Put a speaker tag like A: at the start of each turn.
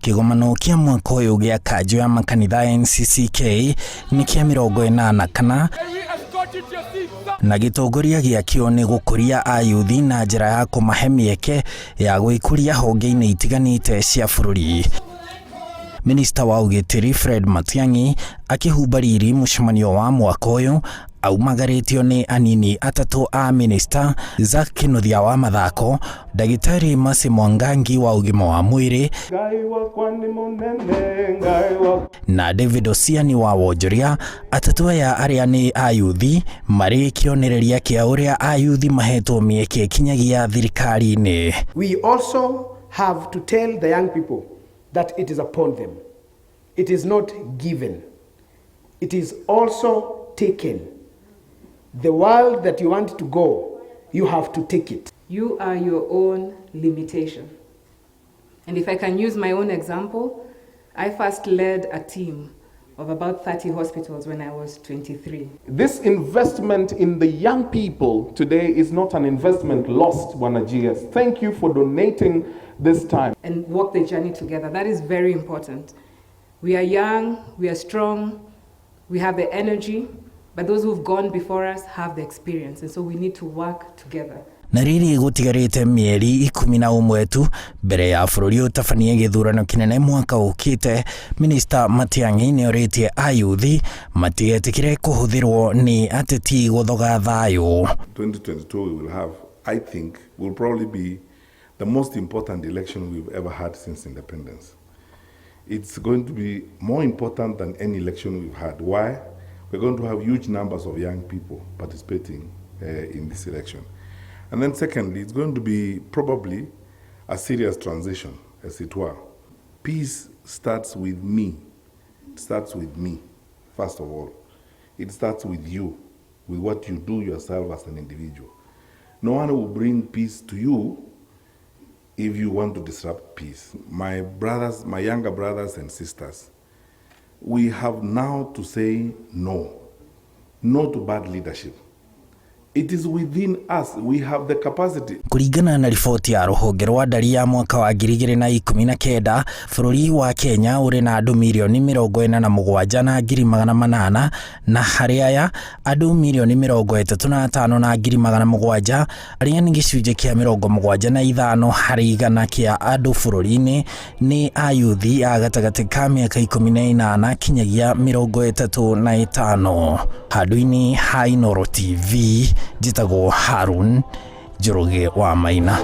A: Kĩgomano kĩa mwaka ũyũ gĩa kanjũ ya makanitha NCCK nĩ kĩa 44 na gĩtongoria gĩakĩo nĩ gũkũria ayuthi na njĩra ya kũmahe mĩeke ya gwĩkũria honge-inĩ itiganĩte cia bũrũri. Minista wa ũgitĩri Fred Matiang'i akĩhumba riri mũcemanio wa mwaka ũyũ aumagarĩtio nĩ anini atatũ a minista Zack Kinuthia wa mathako, Ndagĩtarĩ Mercy Mwangangi wa ũgima wa mwĩrĩ
B: Ngai wakwa nĩ mũnene, Ngai wakwa
A: na David Osiani wa wonjoria. Atatũ aya arĩa nĩ ayuthi marĩ kĩonereria kĩa ũrĩa ayuthi mahetwo mĩeke kinyagia thirikari-inĩ.
C: We also have to tell the young people that it is upon them. It is not given. It is also taken. The world that you want to go, you have to take it.
D: You are your own limitation. And if I can use my own example, I first led a team of about 30 hospitals when I was 23.
B: This investment in the young people today is not an investment lost, Bwana GS. Thank you for donating this time.
D: And walk the journey together. That is very important. We are young, we are strong, we have the energy, but those who've gone before us have the experience. And so we need to work together.
A: Na rĩrĩ gũtigarĩte mĩeri 11 tu mbere ya bũrũri ũtabanie gĩthurano kĩnene mwaka ũkĩte, Minista Matiang'i nĩ orĩtie ayuthi matigetĩkĩre kũhũthĩrwo nĩ ateti gũthoga thayũ.
E: 2022 we will have, I think, will probably be the most important election we've ever had since independence. It's going to be more important than any election we've had. Why? We're going to have huge numbers of young people participating in this election. And then secondly, it's going to be probably a serious transition, as it were. Peace starts with me. It starts with me, first of all. It starts with you, with what you do yourself as an individual. No one will bring peace to you if you want to disrupt peace. My brothers, my younger brothers and sisters, we have now to say no. No to bad leadership. It is within us. We have the capacity.
A: Kũringana na riboti ya rũhonge rwa ndari ya mwaka wa 2019, bũrũri wa Kenya ũrĩ na andũ 47,800,000, na harĩ aya andũ 35,700,000, arĩa nĩ gĩcunjĩ kĩa 75% kĩa andũ bũrũri-inĩ, nĩ ayuthi a gatagatĩ ka mĩaka 18 kinyagia 35. Handũ-inĩ ha Inooro TV, njĩtagwo Harun Njoroge wa Maina.